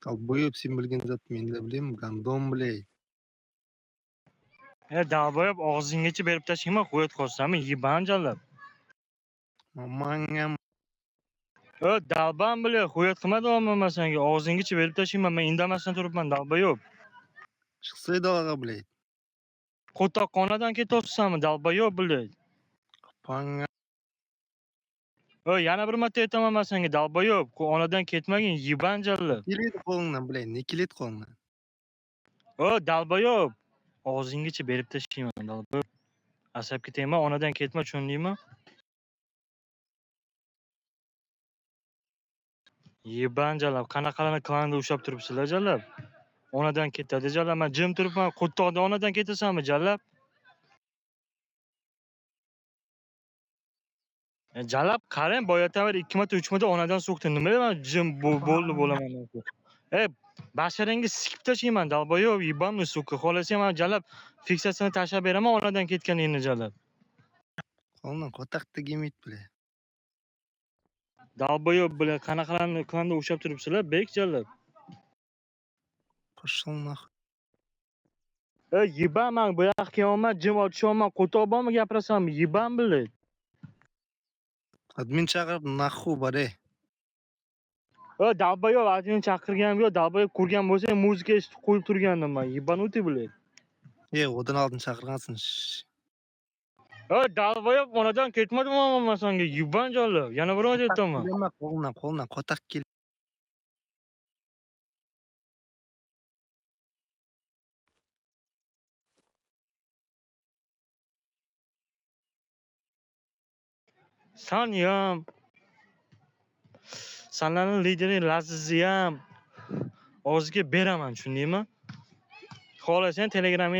Долбоеб, sen bilgan zatni men de bilaman, гандон, блядь. E долбоёб, og'zinggacha berib tashlayman, qo'yat qolsami, ебан jalab. Mamangam. E долбан, бля, хуят qilma man senga, og'zinggacha berib tashlayman, men indamasdan turibman, долбоёб. Chiqsay dalaga, блядь. Qo'toqxonadan ketyapsanmi, долбоёб, блядь. Panga. E yana bir marta aytaman man senga, долбоёб, onadan ketmagin, ебан jalab. Keladi qo'lingdan, блядь, ne keladi qo'lingdan? O долбоёб, og'zinggacha berib tashlayman, долбоёб. Asabga tegma, onadan ketma, tushundingmi? Ебан jalab, qanaqalarni klanda ushlab turibsizlar jalab. Onadan ketadi jalab, man jim turibman, qo'toqda onadan ketasanmi jalab? Jalab qarang, boyadan beri 2 marta, 3 marta onadan so'kdi. Nima man jim bo'ldi bo'laman. E, basharingni sikib tashlayman, долбоёб, ебаный сука. Xohlasang man jalab fiksatsiyani tashlab beraman onadan ketganingni jalab. Qo'lingdan qo'toqda kelmaydi, блядь. Долбоёб, бля, qanaqalarni klanda ushlab turibsizlar, bek jalab. Пошел нахуй. E, ебан, man bu yoqqa kelyapman, jim otishyapman, qo'toq bormi gapirasanmi, ебан, блядь. Admin chaqirib, нахуй bor, ey. E, долбоёб, admin chaqirganim yo'q, долбоёб, ko'rgan bo'lsang, muzika eshitib qo'yib turgandim man, ебанутый, блядь. Ey, odan oldin chaqirgansan. E, долбоёб, onadan ketmadim man senga, ебан jalab. Yana bir marta aytaman. Qo'lingdan, qo'lingdan qo'toq kel. San ham, sanlarning lideri Lazizni ham og'ziga beraman, tushundingmi? Xohlasang Telegramga